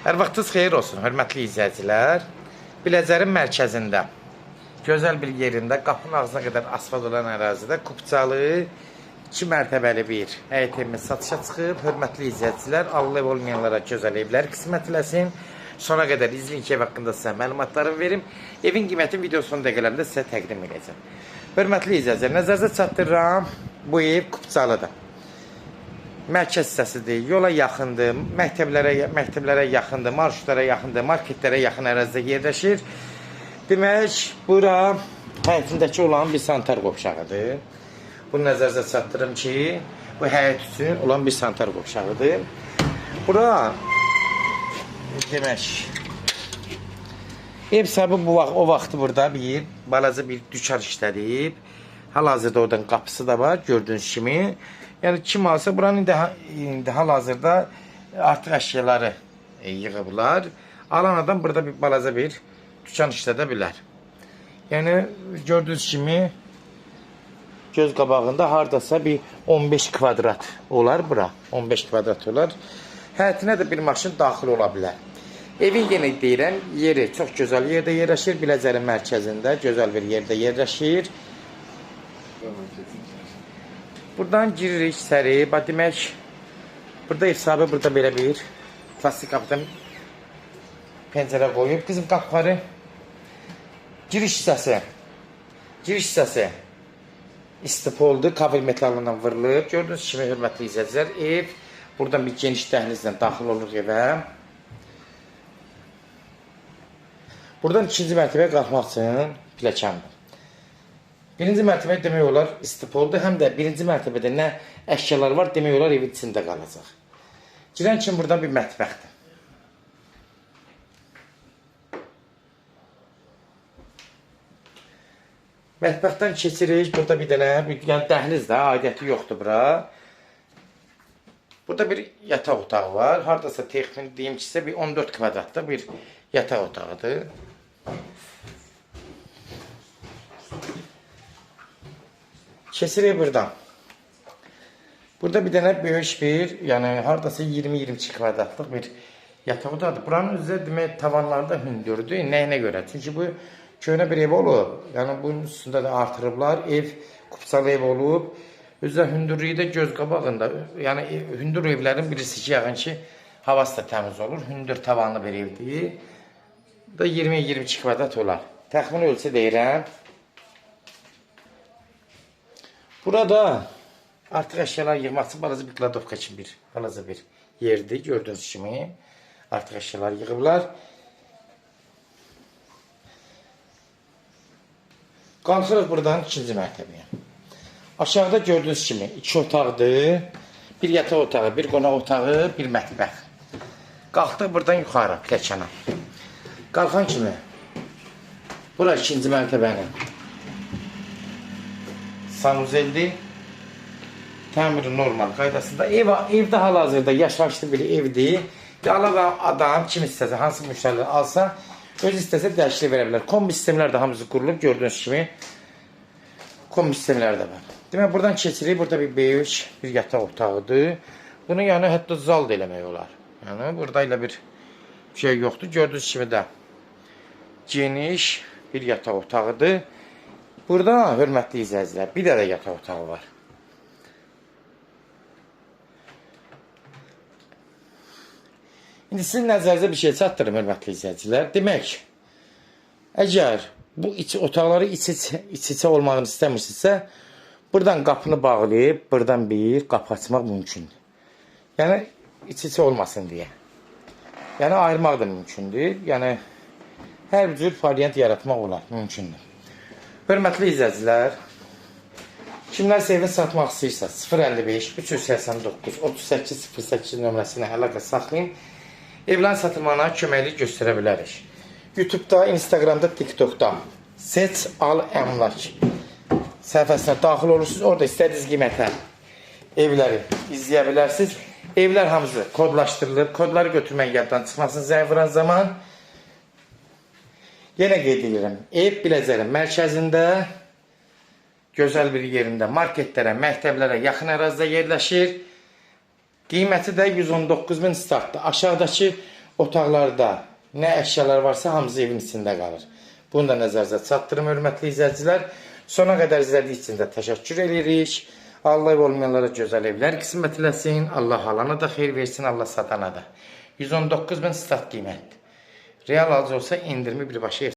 Hər vaxtınız xeyir olsun, hörmətli izləyicilər. Biləcərin mərkəzində, gözəl bir yerində, qapının ağzına qədər asfalt olan ərazidə kupçalı 2 mərtəbəli bir həyət evimiz satışa çıxıb. Hörmətli izləyicilər, Allah ev olmayanlara gözəl evlər qismət eləsin. Sona qədər izləyin ki, ev haqqında sizə məlumatlarımı verim. Evin qiymətini video son dəqiqələrində sizə təqdim edəcəm. Hörmətli izləyicilər, nəzərinizə çatdırıram, bu ev kupçalıdır. Mərkəz hissəsidir, yola yaxındır, məktəblərə yaxındır, marşrutlara yaxındır, marketlərə yaxın ərazidə yerləşir. Demək, bura həyətindəki olan bir sanitar qovşağıdır. Bunu nəzərinizə çatdırım ki, bu həyət üçün olan bir sanitar qovşağıdır. Bura, demək, ev sahibi bu vaxt, o vaxtı burada bir balaca bir dükan işlədib. Hal-hazırda oradan qapısı da var, gördüyünüz kimi. Yəni kim alsa buranın indi hal-hazırda artıq əşyaları yığıblar. Alan adam burada bir balaca bir dükan işlədə bilər. Yəni gördüyünüz kimi göz qabağında hardasa bir 15 kvadrat olar bura. 15 kvadrat olar. Həyətinə də bir maşın daxil ola bilər. Evin yenə deyirəm, yeri çox gözəl yerdə yerləşir. Biləcərin mərkəzində gözəl bir yerdə yerləşir. Buradan giririk içəri. Bax demək, burada ev sahibi burada belə bir plastik qapıdan pəncərə qoyub. Qızım qapıları giriş hissəsi. Giriş hissəsi istipoldur, kafel metalından vurulub. Gördüyünüz kimi hörmətli izləyicilər, ev buradan bir geniş dəhlizlə daxil oluruq evə. Buradan ikinci mərtəbəyə qalxmaq üçün pilləkəndir. Birinci mərtəbə demək olar istipoldur. Həm də birinci mərtəbədə nə əşyalar var, demək olar evin içində qalacaq. Girən kimi buradan bir mətbəxdir. Mətbəxdən keçirik. Burada bir dənə, yəni dəhliz də, aidiyyəti yoxdur bura. Burada bir yataq otağı var. Hardasa texmin deyim ki, sizə bir 14 kvadratda bir yataq otağıdır. Keçirik buradan. Burada bir dənə böyük bir, yəni hardasa 20-22 kvadratlıq bir yataq otağıdır. Buranın üzə demək tavanları da hündürdür. Nəyinə görə? Çünki bu köhnə bir ev olub. Yəni bunun üstündə də artırıblar. Ev kupçalı ev olub. Üzə hündürlüyü də göz qabağında. Yəni hündür evlərin birisi ki, yəqin ki, havası da təmiz olur. Hündür tavanlı bir evdir. Bu da 20-22 kvadrat olar. Təxmin ölçü deyirəm. Burada artıq əşyalar yığmaq üçün balaca bir kladovka kimi bir balaca bir yerdir. Gördüyünüz kimi artıq əşyalar yığıblar. Qalxırıq buradan ikinci mərtəbəyə. Aşağıda gördüyünüz kimi iki otaqdır. Bir yataq otağı, bir qonaq otağı, bir mətbəx. Qalxdıq buradan yuxarı pilləkana. Qalxan kimi bura ikinci mərtəbənin sanuzeldir. Təmiri normal qaydasında. Evdə hal-hazırda yaşayışlı bir evdir. Alan adam kim istəsə, hansı müştərilər alsa, öz istəsə dəyişiklik verə bilər. Kombi sistemlər də hamısı qurulub, gördüyünüz kimi kombi sistemlər də var. Demək, buradan keçirik. Burada bir böyük bir yataq otağıdır. Bunu yəni hətta zal da eləmək olar. Yəni burada elə bir şey yoxdur. Gördüyünüz kimi də geniş bir yataq otağıdır. Burada hörmətli izləyicilər, bir də yataq otağı var. İndi sizin nəzərinizə bir şey çatdırım, hörmətli izləyicilər. Demək, əgər bu otaqları iç-içə olmağını istəmirsinizsə, buradan qapını bağlayıb, buradan bir qapı açmaq mümkündür. Yəni, iç-içə olmasın deyə. Yəni, ayırmaq da mümkündür. Yəni, hər cür variant yaratmaq olar, mümkündür. Hörmətli izləyicilər, kimlərsə evini satmaq istəyirsə 055 389 38 08 nömrəsinə əlaqə saxlayın. Evlərin satılmağına köməklik göstərə bilərik. YouTube'da, Instagram'da, TikTok'da Seç Al Əmlak səhifəsinə daxil olursunuz. Orada istədiyiniz qiymətə evləri izləyə bilərsiniz. Evlər hamısı kodlaşdırılıb. Kodları götürmək yaddan çıxmasın zəng vuran zaman. Yenə qeyd edirəm, ev Biləcərin mərkəzində, gözəl bir yerində, marketlərə, məktəblərə yaxın ərazidə yerləşir. Qiyməti də 119 min startdır. Aşağıdakı Otaqlarda nə əşyalar varsa hamısı evin içində qalır. Bunu da nəzərinizə çatdırım hörmətli izləyicilər. Sona qədər izlədiyiniz üçün də təşəkkür edirik. Allah ev olmayanlara gözəl evlər qismət eləsin. Allah alana da xeyir versin, Allah satana da. 119 min start qiymətdir. Real alıcı olsa endirimi birbaşa.